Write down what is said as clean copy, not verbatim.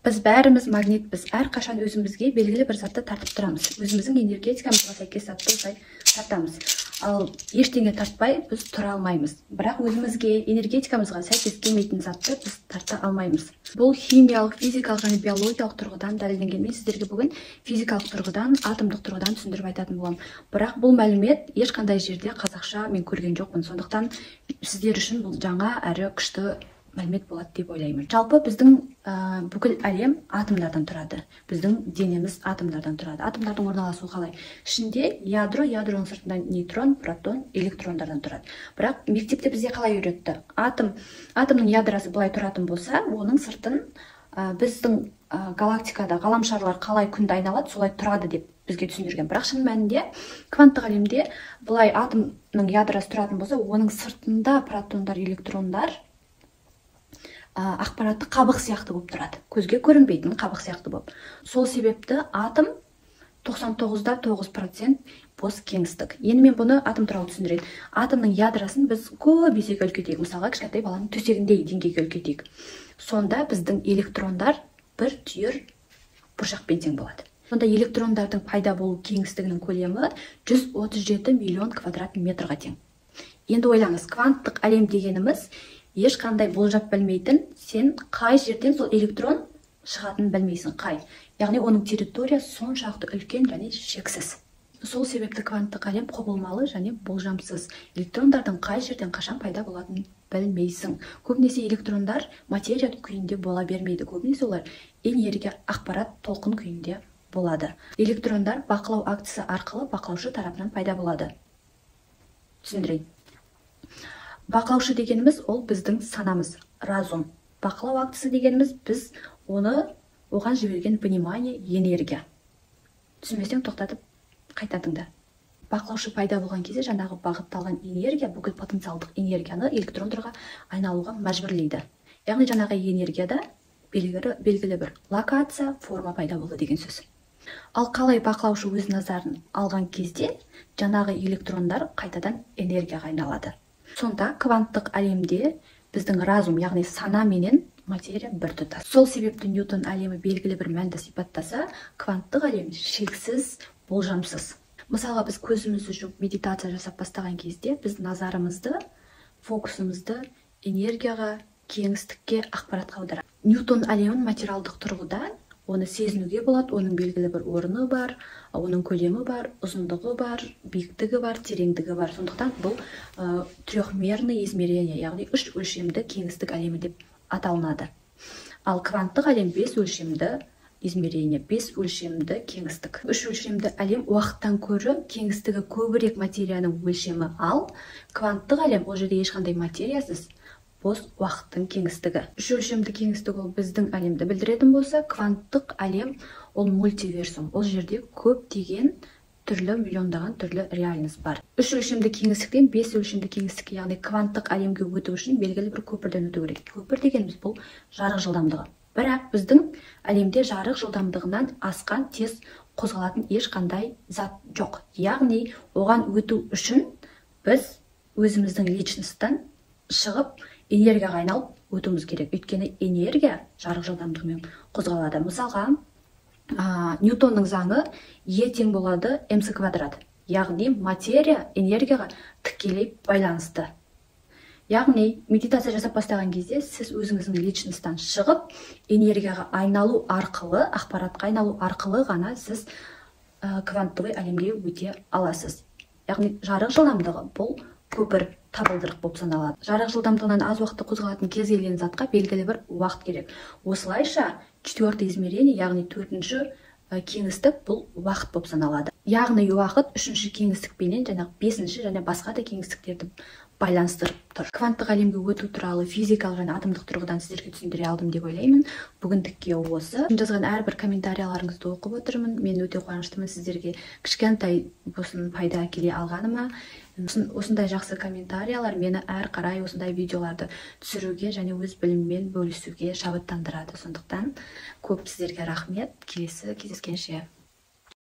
Біз бәріміз магнитпіз. Әрқашан өзімізге белгілі бір затты тартып тұрамыз. Өзіміздің энергетикамызға сәйкес затты осылай тартамыз. Ал ештеңе тартпай біз тұра алмаймыз. Бірақ өзімізге, энергетикамызға сәйкес келмейтін затты біз тарта алмаймыз. Бұл химиялық, физикалық және биологиялық тұрғыдан дәлелденген. Мен сіздерге бүгін физикалық тұрғыдан, атомдық тұрғыдан түсіндіріп айтатын боламын. Бірақ бұл мәлімет ешқандай жерде қазақша мен көрген жоқпын. Сондықтан сіздер үшін бұл жаңа әрі күшті мәлімет болады деп ойлаймын. Жалпы біздің бүкіл әлем атомдардан тұрады. Біздің денеміз атомдардан тұрады. Атомдардың орналасуы қалай? Ішінде ядро, ядроның сыртында нейтрон, протон, электрондардан тұрады. Бірақ мектепте бізде қалай үйретті? Атомның ядросы былай тұратын болса, оның сыртын біздің галактикада ғаламшарлар қалай күнді айналады, солай тұрады деп бізге түсіндірген. Бірақ шын мәнінде кванттық әлемде былай атомның ядросы тұратын болса, оның сыртында протондар, электрондар ақпаратты қабық сияқты болып тұрады. Көзге көрінбейтін қабық сияқты болып. Сол себепті атом 99,9% бос кеңістік. Енді мен бұны атом туралы түсіндірейін. Атомның ядросын біз көп есеге үлкейтейік. Мысалға, кішкентай баланың төсегіндей деңгейге үлкейтейік. Сонда біздің электрондар бір түйір бұршақпен тең болады. Сонда электрондардың пайда болу кеңістігінің көлемі 137 миллион квадрат метрға тең. Енді ойлаңыз, кванттық әлем дегеніміз ешқандай болжап білмейтін, сен қай жерден сол электрон шығатынын білмейсің, қай. Яғни оның территориясы соншалықты үлкен және шексіз. Сол себепті кванттық әлем құбылмалы және болжамсыз. Электрондардың қай жерден қашан пайда болатынын білмейсің. Көбінесе электрондар материя күйінде бола бермейді. Көбінесе олар энергия, ақпарат, толқын күйінде болады. Электрондар бақылау актісі арқылы бақылаушы тарапынан пайда болады. Түсіндірейін. Бақылаушы дегеніміз ол біздің санамыз, разум. Бақылау актісі дегеніміз біз оны оған жіберген внимание, энергия. Түсінбесең тоқтатып қайта тыңда. Бақылаушы пайда болған кезде жаңағы бағытталған энергия бүкіл потенциалдық энергияны электрондарға айналуға мәжбүрлейді. Яғни жаңағы энергияда белгілі бір локация, форма пайда болды деген сөз. Ал қалай бақылаушы өз назарын алған кезде жаңағы электрондар қайтадан энергияға айналады. Сонда кванттық әлемде біздің разум, яғни сана менен материя біртұтас. Сол себепті Ньютон әлемі белгілі бір мәнді сипаттаса, кванттық әлем шексіз, болжамсыз. Мысалға, біз көзімізді жұмып медитация жасап бастаған кезде біз назарымызды, фокусымызды энергияға, кеңістікке, ақпаратқа аударамыз. Ньютон әлемін материалдық тұрғыда оны сезінуге болады, оның белгілі бір орны бар, оның көлемі бар, ұзындығы бар, биіктігі бар, тереңдігі бар. Сондықтан бұл трехмерный измерение, яғни үш өлшемді кеңістік әлемі деп аталынады. Ал кванттық әлем 5 өлшемді измерение, 5 өлшемді кеңістік. Үш өлшемді әлем уақыттан көрі кеңістігі көбірек материяның өлшемі, ал кванттық әлем ол жерде ешқандай материясыз бос уақыттың кеңістігі. Үш өлшемді кеңістік ол біздің әлемді білдіретін болса, кванттық әлем ол мультиверсум. Ол жерде көптеген түрлі, миллиондаған түрлі реальность бар. Үш өлшемді кеңістіктен 5 өлшемді кеңістікке, яғни кванттық әлемге өту үшін белгілі бір көпірден өту керек. Көпір дегеніміз бұл жарық жылдамдығы. Бірақ біздің әлемде жарық жылдамдығынан асқан тез қозғалатын ешқандай зат жоқ. Яғни оған өту үшін біз өзіміздің личностьтан шығып энергияға айналып өтуіміз керек. Өйткені энергия жарық жылдамдығымен қозғалады. Мысалға, Ньютонның заңы Е тең болады mc квадрат. Яғни материя энергияға тікелей байланысты. Яғни медитация жасап бастаған кезде сіз өзіңіздің личностьтан шығып энергияға айналу арқылы, ақпаратқа айналу арқылы ғана сіз квантовый әлемге өте аласыз. Яғни жарық жылдамдығы бұл көпір, табалдырық болып саналады. Жарық жылдамдығынан аз уақытта қозғалатын кез келген затқа белгілі бір уақыт керек. Осылайша четвертое измерение, яғни төртінші кеңістік бұл уақыт болып саналады. Яғни уақыт үшінші кеңістікпенен және бесінші және басқа да кеңістіктерді байланыстырып тұр. Кванттық әлемге өту туралы физикалық және атомдық тұрғыдан сіздерге түсіндіре алдым деп ойлаймын. Бүгіндікке осы. Жазған әрбір комментарияларыңызды оқып отырмын. Мен өте қуаныштымын сіздерге кішкентай болсын пайда әкеле алғаныма. Осындай жақсы комментариялар мені әр қарай осындай видеоларды түсіруге және өз біліміммен бөлісуге шабыттандырады. Сондықтан көп сіздерге рахмет. Келесі кездескенше.